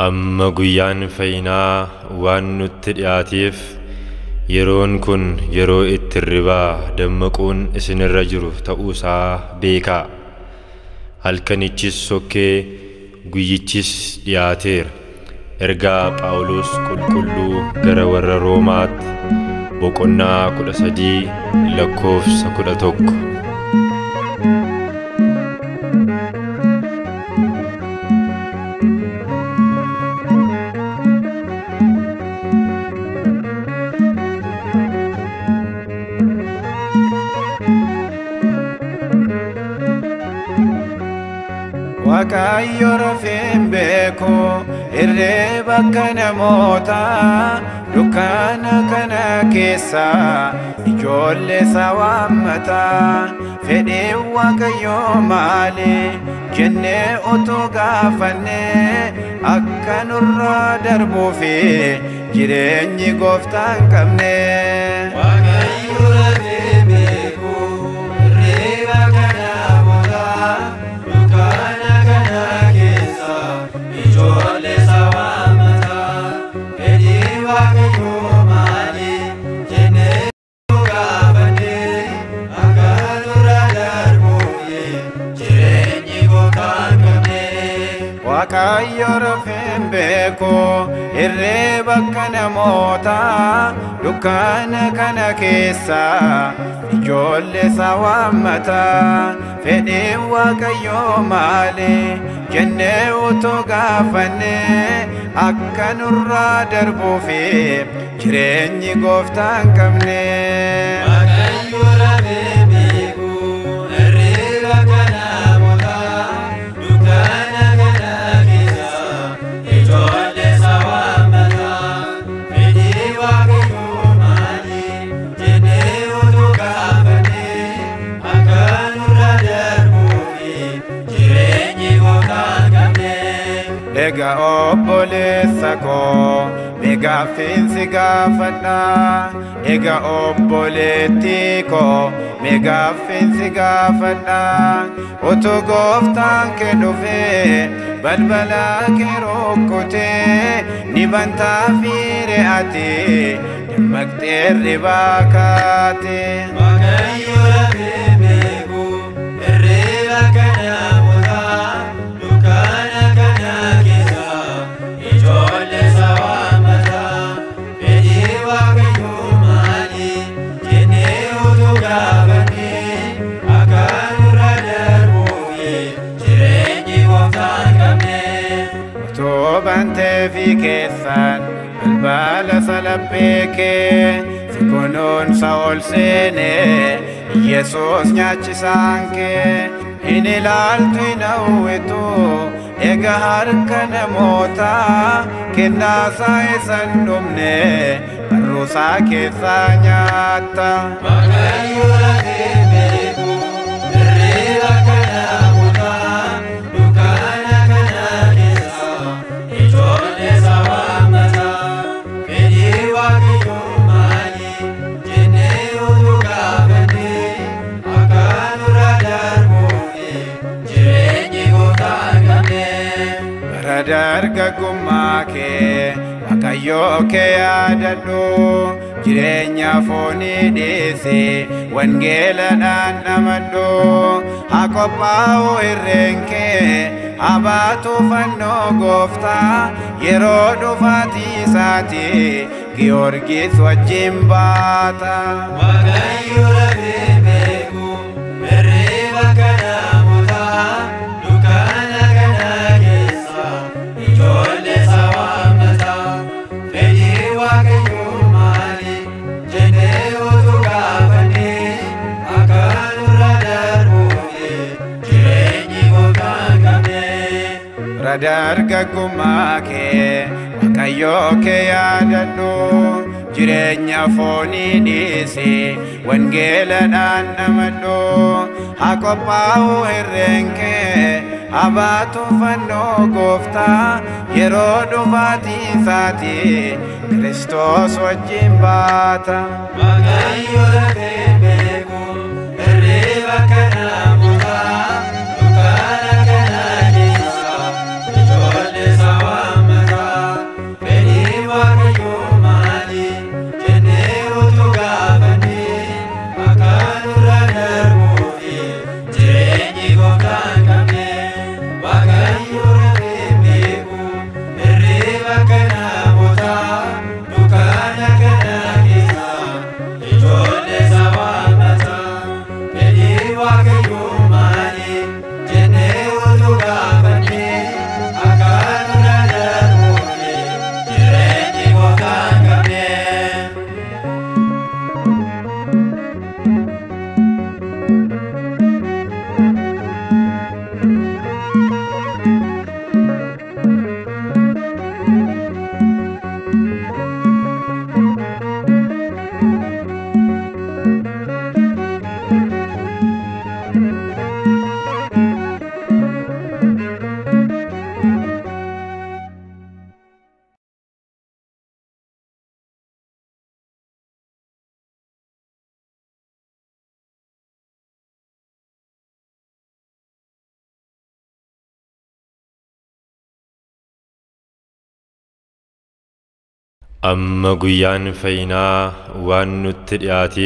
Amma guyyaan fayyinaa waan nutti dhiyaateef yeroon kun yeroo itti hirribaa dammaquun isinirra jiru ta'uusaa beekaa. Halkanichis sokkee guyyichis dhiyaateera. Ergaa Phaawulos Qulqulluu gara warra Roomaatti boqonnaa 13 lakkoofsa 11. Waaqayyo rafee hin beeku hirriba akka namootaa dukkana kana keessa ijoollee isaa waammataa. Fedhiin Waaqayyoo maali jennee utuu gaafannee akka nurraa darbuufi jireenyi gooftaa hin qabne. Waaqayyo rafee beeku hirriba akka namootaa dukkana kana keessa ijoollee isaa waammataa. Fedhiin Waaqayyoo maali jennee utuu gaafannee akka nurraa darbuufi jireenyi gooftaa hin qabne. Waaqayyo rafee hin beeku hirriba akka namootaa dukkana kana keessa ijoollee isaa waammataa. Fedhiin Waaqayyoo maali jennee utuu gaafannee akka nurraa darbuufi jireenyi gooftaa hin qabne. Waaqayyo rafee beeku hirriba akka namootaa dukkana kana keessa ijoollee isaa waammataa. Fedhiin Waaqayyoo maali jennee utuu gaafannee akka nurraa darbuufi jireenyi gooftaa hin qabne. Egaa obboleessa koo mee gaaffiin si gaafadha. Egaa obboleettii koo mee gaaffiin si gaafadha. Utuu gooftaan kee dhufee balbala kee rukkutee ni bantaa fiire ati dammaqxee hirribaa kaate. Waaqayyo rafee beeku hirriba akka namootaa dukkana kana keessa ijoollee isaa waammataa. Fedhiin Waaqayyoo maali jennee utuu gaafannee akka nurraa darbuufi jireenyi gooftaa hin qabne. Utuu banteefi keessaan balbala salaphee kee si kunuunsa ol seenee Yesuus nyaachisaan kee hin ilaaltu hin hawwitu egaa harka namootaa kennaasaa isa hin dhumne barruusaa keessaa nyaatta. Waaqayyo rafee beeku hirriba akka namootaa dukkana kana keessa ijoollee isaa waammataa. Fedhiin Waaqayyoo maali jennee utuu gaafannee akka nurraa darbuufi jireenyi gooftaa hin qabne. Bara dargaggummaa kee Waaqayyoo kee yaadadhu jireenya foonii dhiisi wangeeladhaan dhamadhu. Haa qophaa'u irreen kee haa baatu fannoo gooftaa yeroo dhufaatii isaati Giyoorgis wajjin baata. Waaqayyo rafee beeku hirriba akka namootaa dukkana kana keessa ijoollee isaa waammataa. Fedhiin Waaqayyoo maali jennee utuu gaafannee akka nurraa darbuufi jireenyi gooftaa hin qabne. Bara dargaggummaa kee Waaqayyoo kee yaadadhu jireenya foonii dhiisi wangeeladhaan dhamadhu. Haa qophaa'u irreen kee haa baatu fannoo gooftaa yeroo dhufaatii isaati Kiristoos wajjin baata. Waaqayyo rafee beeku hirriba akka namootaa dukkana kana keessa ijoollee isaa waammataa. Amma guyyaan fayyinaa waan nutti dhiyaateef.